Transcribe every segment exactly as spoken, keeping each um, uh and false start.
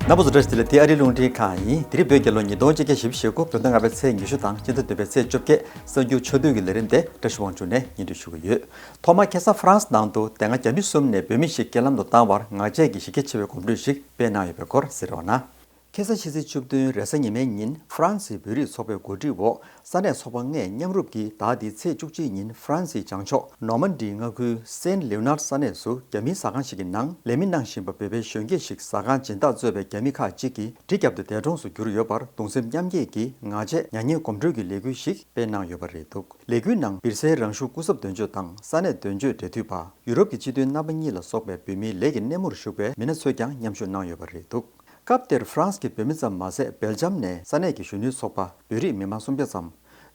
རྣམ་པ་ཚོ་བཀྲ་ཤིས་བདེ་ལེགས། འདི་ཨ་རིའི་རླུང་འཕྲིན་ཁང་ཡིན། དེ་རིང་བོད་རྒྱལ་ལོ་ཉིས་སྟོང་ཆིག་བརྒྱ་བཞི་བཅུ་ཞེ་དགུ། བོད་ཟླ་ལྔ་པའི་ཚེས་ཉི་ཤུ་དང་སྤྱི་ཟླ་བདུན་པའི་ཚེས་བཅོ་བརྒྱད། གསར་འགྱུར་ཆེད་དོན་གྱི་ལས་རིམ་དེ་བཀྲ་ཤིས་དབང་ཕྱུག་ནས་སྙན་སྒྲོན་ཞུ་གི་ཡོད། ཐོག་མར་ཁ་སང་ཧྥ་རན་སི་ནང་དུ་དེ་སྔ་རྒྱ་མི་གསུམ་ནས་བོད་མི་ཞིག་རྐྱེན་ལམ་དུ་བཏང་བར་ངག་བཅད་ཀྱི་གཞི་རྒྱ་ཆེ་བའི་གོམ་བགྲོད་ཞིག་སྤེལ་གནང་ཡོད་པའི་སྐོར་གཟིགས་རོགས་གནང་། ཁ་སང་ཕྱི་ཚེས་བཅུ་བདུན་རེས་གཟའ་ཉི་མའི་ཉིན་ཧྥ་རན་སིའི་བོད་རིགས་ཚོགས་པའི་གོ་སྒྲིག་འོག་ས་གནས་ཚོགས་པ་ལྔས་མཉམ་རུབ་ཀྱིས་ཟླ་འདིའི་ཚེས་བཅུ་གཅིག་ཉིན་ཧྥ་རན་སིའི་བྱང་ཕྱོགས་ནོར་མན་ཌི་མངའ་ཁུལ་སེན་ལེའུ་ནར་ས་གནས་སུ་རྒྱ་མིའི་ཟ་ཁང་ཞིག་གི་ནང་ལས་མི་གནང་བཞིན་པ་བོད་པའི་གཞོན་སྐྱེས་ཤིག་ཟ་ཁང་སྦྱིན་བདག་གཙོས་པའི་རྒྱ་མི་ཁག་ཅིག་གིས་གྲི་བརྒྱབ་སྟེ་འདས་གྲོངས་སུ་གྱུར་ཡོད་པར་གདུང་སེམས་མཉམ་སྐྱེད་ཀྱིས་ངག་བཅད་མྱ་ངན་གོམ་བགྲོད་ཀྱི་ལས་འགུལ་ཞིག་སྤེལ་གནང་ཡོད་པ་རེད་འདུག་ལས་འགུལ་ནང་སྦིར་སའི་རང་གཞུང་སྐུ་ཚབ་དོན་གཅོད་དང་ས་གནས་དོན་གཅོད་འབྲེལ་མཐུད་པ། ཡུ་རོབ་ཀྱི་སྤྱི་མཐུན་རྣམ་པ་གཉིས་ལ་སོགས་པའི་བོད་མིའི་ལས་ཀྱི་སྣེ་མོར་ཞུགས་པའི་མི་སྣ་ཚོས་ཀྱང་མཉམ་ཞུགས་གནང་ཡོད་པ་རེད་འདུག་སྐབས་དེར་ཧྥ་རན་སི་གི་བོད་མི་ཙམ་མ་ཟད་སྦེལ་ཇམ་ནས་ས་གནས་ཀྱི་གཞོན་ནུའི་ཚོགས་པ། བོད་རིགས་མི་མང་སུམ་བརྒྱ་ཙམ།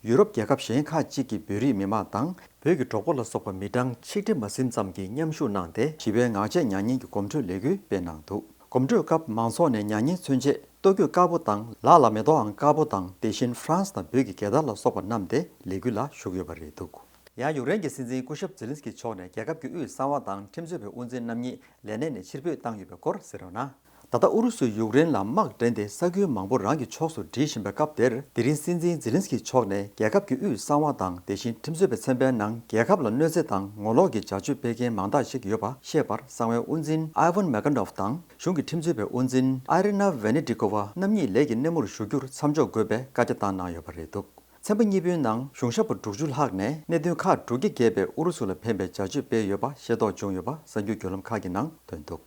ཡུ་རོབ་རྒྱལ་ཁབ་གཞན་ཁག་ཅིག་གི་བོད་རིགས་མི་མང་དང་བོད་ཀྱི་གྲོགས་པོ་ལ་སོགས་པ་མི་གྲངས་ཆིག་ཁྲི་མ་ཟིན་ཙམ་གྱིས་མཉམ་ཞུགས་གནང་སྟེ་ཞི་བའི་ངག་བཅད་མྱ་ངན་གྱི་གོམ་བགྲོད་ལས་འགུལ་སྤེལ་གནང་འདུག་གོམ་བགྲོད་སྐབས་མང་ཚོགས་ནས་མྱ་ངན་མཚོན་ཆེད་ལྟོ་གོས་དཀར་པོ་དང་ལག་ལ་མེ་ཏོག་ཨང་དཀར་པོ་དང་དེ་བཞིན་ཧྥ་རན་སི་དང་བོད་ཀྱི་རྒྱལ་དར་ལ་སོགས་པ་བསྣམས་ཏེ་ལས་འགུལ་ལ་ཞུགས་ཡོད་པ་རེད་འདུག་ཡང་ཡུཀ་རེན་གྱི་སྲིད་འཛིན་སྐུ་ཞབས་ཛེ་ལིན་སི་ཀི་མཆོག་ནས་རྒྱལ་ཁབ་ཀྱི་དབུས་གསང་བ་དང་ཁྲིམས་རྩོད་པའི་དབུ་འཛིན་རྣམ་གཉིས་ལས་གནས་ནས་ཕྱིར་འབུད་བཏང་ཡོད་པའི་སྐོར་གཟིགས་རོགས་གནང་། ད་ལྟ་ཨུ་རུ་སུས་ཡུཀ་རེན་ལ་དམག་འདྲེན་ཏེ་ས་ཁུལ་མང་པོ་རང་གི་ཕྱོགས་སུ་སྒྲིལ་བཞིན་པའི་སྐབས་དེར། དེ་རིང་སྲིད་འཛིན་ཛེ་ལིན་སི་ཀི་མཆོག་ནས་རྒྱལ་ཁབ་ཀྱི་དབུས་གསང་བ་དང་དེ་བཞིན་ཁྲིམས་རྩོད་པའི་ཚན་པའི་ནང་རྒྱལ་ཁབ་ལ་གནོད་འཚེ་དང་ངོ་ལོག་གི་བྱ་སྤྱོད་སྤེལ་མཁན་མང་དག་ཞིག་ཡོད་པ་ཤེས་པར་གསང་བའི་དབུ་འཛིན་ཨའི་ཝན་མེ་ཀ་ནོབ་དང་གཞུང་གི་ཁྲིམས་རྩོད་པའི་དབུ་འཛིན་ཨི་རི་ན་ཝེ་ནེ་ཏི་ཀོ་ཝ་རྣམ་གཉིས་ལས་ཀྱི་སྣེ་མོར་ཞུགས་རྒྱུར་མཚམས་འཇོག་དགོས་པའི་བཀའ་རྒྱ་བཏང་གནང་ཡོད་པ་རེད་འདུག་ཚན་པ་གཉིས་པོའི་ནང་གཞུང་ཞབས་པ་དྲུག་ཅུ་ལྷག་ནས་གནད་དོན་ཁག་དྲུག་བརྒྱ་བརྒལ་བའི་ཨུ་རུ་སུ་ལ་ཕན་པའི་བྱ་སྤྱོད་སྤེལ་ཡོད་པ་ཤེས་རྟོགས་བྱུང་ཡོད་པ་གསར་འགྱུར་བརྒྱུད་ལམ་ཁག་གི་ནང་ཐོན་འདུག་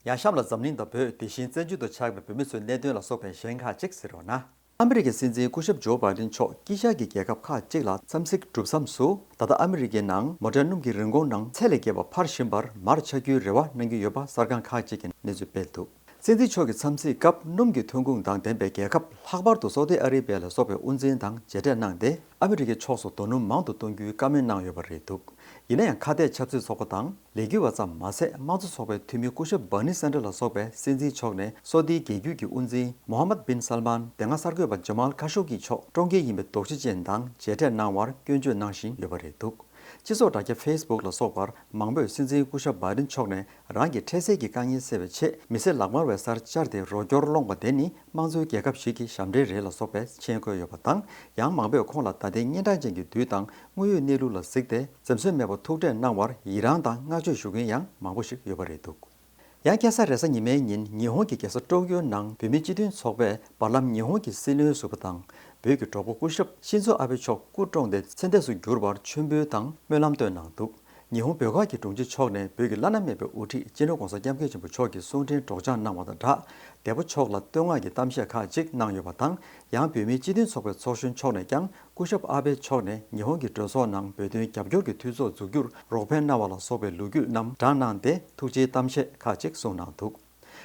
ཡང་གཤམ་ལ་འཛམ་གླིང་དང་བོད་དེ་བཞིན་བཙན་བྱོལ་དུ་ཆགས་པའི་བོད་མི་ཚོའི་གནད་དོན་ལ་སོགས་པའི་གཞན་ཁག་ཅིག་གཟིགས་རོགས་གནང་། ཨ་མི་རི་ཀའི་སྲིད་འཛིན་སྐུ་ཞབས་ཇོ་བྷའི་ཏིན་མཆོག་དཀྱིལ་ཤར་གྱི་རྒྱལ་ཁབ་ཁག་ཅིག་ལ་འཚམས་གཟིགས་གྲུབ་མཚམས་སུ། ད་ལྟ་ཨ་མི་རི་ཀའི་ནང་མོ་ཊའི་སྣུམ་གྱི་རིན་གོང་ནང་ཚད་ལས་བརྒལ་བ་འཕར་བཞིན་པར་མར་ཆག་རྒྱུའི་རེ་བ་གནང་གི་ཡོད་པ་གསར་ཁང་ཁག་ཅིག་གིས་གནས་ཚུལ་སྤེལ་འདུག་སྲིད་འཛིན་མཆོག་གི་འཚམས་གཟིགས་སྐབས་སྣུམ་གྱི་ཐོན་ཁུངས་དང་ལྡན་པའི་རྒྱལ་ཁབ་ལྷག་པར་དུ་སོ་ཏི་ཨ་རི་བྷི་ལ་སོགས་པའི་དབུ་འཛིན་དང་མཇལ་འཕྲད་གནང་སྟེ། ཨ་མི་རི་ཀའི་ཕྱོགས་སུ་རྡོ་སྣུམ་མང་དུ་གཏོང་རྒྱུའི་བཀའ་མོལ་གནང་ཡོད་པ་རེད་འདུག་ཡིན་ན་ཡང་ཁ་གཏད་ཆབ་སྲིད་ཚོགས་པ་དང་ལས་འགུལ་བ་ཙམ་མ་ཟད་དམངས་གཙོ་ཚོགས་པའི་འཐུས་མི་སྐུ་ཞབས་བྷར་ནི་སན་ཌར་ལ་སོགས་པའི་སྲིད་འཛིན་མཆོག་ནས་སོ་ཏིའི་རྒྱལ་བརྒྱུད་ཀྱི་དབུ་འཛིན་མོ་ཧ་མད་བིན་སལ་མཱན་དེ་སྔ་གསར་འགོད་པ་ཇ་མཱལ་ཁ་ཤོ་གི་མཆོག་བཀྲོངས་མཁན་ཡིན་པའི་དོགས་གཞི་ཅན་དང་མཇལ་འཕྲད་གནང་བར་སྐྱོན་བརྗོད་གནང་བཞིན་ཡོད་པ་རེད་འདུག་སྤྱི་ཚོགས་དྲ་རྒྱ་ཕེ་སི་བུག་ལ་སོགས་པར་མང་པོས་སྲིད་འཛིན་སྐུ་ཞབས་བྷའི་ཌེན་མཆོག་ནས་རང་གི་འཕྲལ་སེལ་གྱི་དཀའ་ངལ་སེལ་བའི་ཆེད་མི་སེར་ལག་དམར་བའི་སར་བཅར་ཏེ་རོགས་སྐྱོར་སློང་བ་དེ་ནི་དམངས་གཙོའི་རྒྱལ་ཁབ་ཞིག་གི་ཞབས་འདྲེན་རེད་ལ་སོགས་པའི་མཆན་བཀོད་ཡོད་པ་དང་། ཡང་མང་པོས་ཁོང་ལ་ད་ལྟའི་གཉན་འཕྲང་ཅན་གྱི་དུས་དང་དངོས་ཡོད་གནས་ལུགས་ལ་གཟིགས་ཏེ་འཛེམ་ཟོན་མེད་པར་ཐུག་འཕྲད་གནང་བར་ཡི་རངས་དང་བསྔགས་བརྗོད་ཞུ་མཁན་ཡང་མང་པོ་ཞིག་ཡོད་པ་རེད་འདུག་ཡང་ཁ་སང་རེས་གཟའ་ཉི་མའི་ཉིན་ཉི་ཧོང་གི་རྒྱལ་ས་ཀྲོ་ཀིའོ་ནང་བོད་མིའི་སྤྱི་མཐུན་ཚོགས་པས་བར་ལམ་ཉི་ཧོང་གི་སྲིད་བློན་ཟུར་པ་དང་བོད་ཀྱི་གྲོགས་པོ་སྐུ་ཞབས་ཤིན་ཛོ་ཨ་བྷེ་མཆོག་སྐུ་གྲོངས་ཏེ་ཚེ་འདས་སུ་གྱུར་བར་མཆོད་འབུལ་དང་སྨོན་ལམ་བཏོན་གནང་འདུག་ཉི་ཧོང་བོད་ཁང་གི་དྲུང་ཆེ་མཆོག་ནས་བོད་ཀྱི་བླ་ན་མེད་པའི་དབུ་ཁྲིད་སྤྱི་ནོར་༧གོང་ས་༧སྐྱབས་མགོན་ཆེན་པོ་མཆོག་གི་གསུང་འཕྲིན་སྒྲོག་སྦྱང་གནང་བ་དང་སྦྲགས། འདས་པོ་མཆོག་ལ་བསྟོད་བསྔགས་ཀྱི་གཏམ་བཤད་ཁག་ཅིག་གནང་ཡོད་པ་དང་། ཡང་བོད་མིའི་སྤྱི་མཐུན་ཚོགས་པའི་ཚོགས་གཞོན་མཆོག་ནས་ཀྱང་སྐུ་ཞབས་ཨ་བྷེ་མཆོག་ནས་ཉི་ཧོང་གི་གྲོས་ཚོགས་ནང་བོད་དོན་རྒྱབ་སྐྱོར་གྱི་འཐུས་ཚོགས་འཛུགས་རྒྱུར་རོགས་ཕན་གནང་བ་ལ་སོགས་པའི་ལོ་རྒྱུས་རྣམས་བགྲངས་གནང་སྟེ་ཐུགས་རྗེའི་གཏམ་བཤད་ཁག་ཅིག་གསུངས་གནང་འདུག་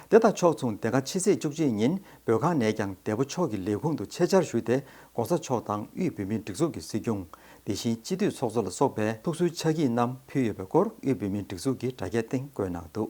དེ་དང་ཕྱོགས་མཚུངས་དེ་སྔ་ཕྱི་ཚེས་བཅུ་གཅིག་ཉིན་བོད་ཁང་ནས་ཀྱང་འདས་པོ་མཆོག་གི་ལས་ཁུངས་དུ་ཆེད་བཅར་ཞུས་ཏེ་༧གོང་ས་མཆོག་དང་དབུས་བོད་མིའི་སྒྲིག་འཛུགས་ཀྱི་སྲིད་སྐྱོང་། དེ་བཞིན་སྤྱི་འཐུས་ཚོགས་གཙོ་ལ་སོགས་པའི་ཐུགས་གསོའི་ཕྱག་ཡིག་རྣམས་ཕུལ་ཡོད་པའི་སྐོར་དབུས་བོད་མིའི་སྒྲིག་འཛུགས་ཀྱི་དྲ་རྒྱའི་སྟེང་བཀོད་གནང་འདུག་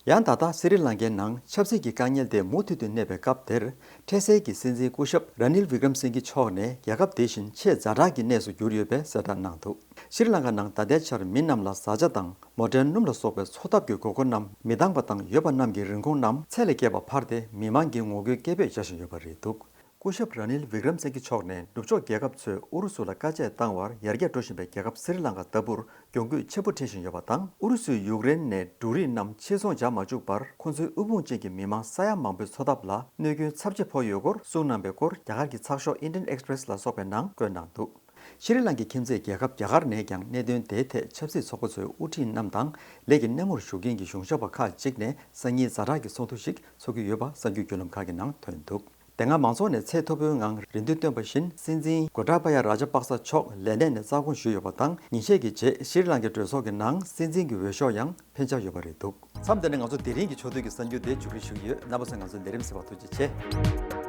ཡང་ད་ལྟ་སི་རི་ལང་ཀའི་ནང་ཆབ་སྲིད་ཀྱི་དཀའ་ངལ་དེ་མུ་མཐུད་དུ་གནས་པའི་སྐབས་དེར། འཕྲལ་སེལ་གྱི་སྲིད་འཛིན་སྐུ་ཞབས་ར་ནིལ་བི་ཀྲམ་སིང་གི་མཆོག་ནས་རྒྱལ་ཁབ་དེ་བཞིན་ཆེས་ཛ་དྲག་གི་གནས་སུ་གྱུར་ཡོད་པའི་གསལ་བསྒྲགས་གནང་འདུག་ཤྲི་ལང་ཀ་ནང་ད་ལྟའི་ཆར་མི་རྣམས་ལ་བཟའ་བཅའ་དང་མོ་ཊའི་སྣུམ་ལ་སོགས་པའི་འཚོ་ཐབས་ཀྱི་དགོས་མཁོ་རྣམས་མི་འདང་བ་དང་ཡོད་པ་རྣམས་ཀྱི་རིན་གོང་རྣམས་ཚད་ལས་བརྒལ་བ་འཕར་ཏེ་མི་མང་གི་ངོ་རྒོལ་སྐད་འབོད་བྱ་བཞིན་ཡོད་པ་རེད་འདུག་སྐུ་ཞབས་ར་ནིལ་བི་ཀྲམ་སིང་གི་མཆོག་ནས་ནུབ་ཕྱོགས་རྒྱལ་ཁབ་ཚོས་ཨུ་རུ་སུ་ལ་དཀའ་སྤྱད་བཏང་བར་ཡར་རྒྱས་འགྲོ་བཞིན་པའི་རྒྱལ་ཁབ་སི་རི་ལང་ཀ་ལྟ་བུར་གྱོང་གུད་ཆེན་པོ་འཕྲད་བཞིན་ཡོད་པ་དང་། ཨུ་རུ་སུས་ཡུཀ་རེན་ནས་འབྲུ་རིགས་རྣམས་ཕྱིར་ཚོང་བྱ་མ་བཅུག་པར་ཁོ་ཚོའི་དབུལ་ཕོངས་ཅན་གྱི་མི་མང་ས་ཡ་མང་པོའི་འཚོ་ཐབས་ལ་གནོད་སྐྱོན་ཚབས་ཆེ་ཕོག་ཡོད་སྐོར་གསུངས་གནང་བའི་སྐོར་རྒྱ་གར་གྱི་ཚགས་ཤོག་Indian Express ལ་སོགས་པའི་ནང་བཀོད་གནང་འདུག་ཤྲི་ལང་ཀའི་ཁྱིམ་མཚེས་རྒྱལ་ཁབ་རྒྱ་གར་ནས་ཀྱང་གནད་དོན་དེའི་ཐད་ཆབ་སྲིད་ཚོགས་པ་ཚོའི་དབུ་ཁྲིད་རྣམས་དང་ལས་ཀྱི་སྣེ་མོར་ཞུགས་མཁན་གྱི་གཞུང་ཞབས་པ་ཁག་ཅིག་ནས་སང་ཉིན་ཛ་དྲག་གི་ཚོགས་འདུ་ཞིག་འཚོགས་ཀྱི་ཡོད་པ་གསར་འགྱུར་བརྒྱུད་ལམ་ཁག་གི་ནང་ཐོན་འདུག་དེ་སྔ་མང་ཚོགས་ནས་ཚད་མཐོ་པོའི་ངང་རེ་འདུན་བཏོན་པ་བཞིན་སྲིད་འཛིན་གོ་ཏཱ་ཡ་ར་ཇ་པག་ས་མཆོག་ལས་གནས་ནས་རྩ་དགོངས་ཞུས་ཡོད་པ་དང་། ཉིན་ཤས་ཀྱི་རྗེས་ཤྲི་ལང་ཀའི་གྲོས་ཚོགས་ཀྱི་ནང་སྲིད་འཛིན་གྱི་འོས་ཤོག་ཡང་འཕེན་འཆར་ཡོད་པ་རེད་འདུག་མཚམས་འདི་ནས་ང་ཚོ་དེ་རིང་གི་ཕྱོགས་བསྡུས་ཀྱི་གསར་འགྱུར་དེ་མཇུག་སྒྲིལ་ཞུ་གི་ཡོད། རྣམ་པ་ཚོས་ང་ཚོའི་ལས་རིམ་གསན་པར་ཐུགས་རྗེ་ཆེ།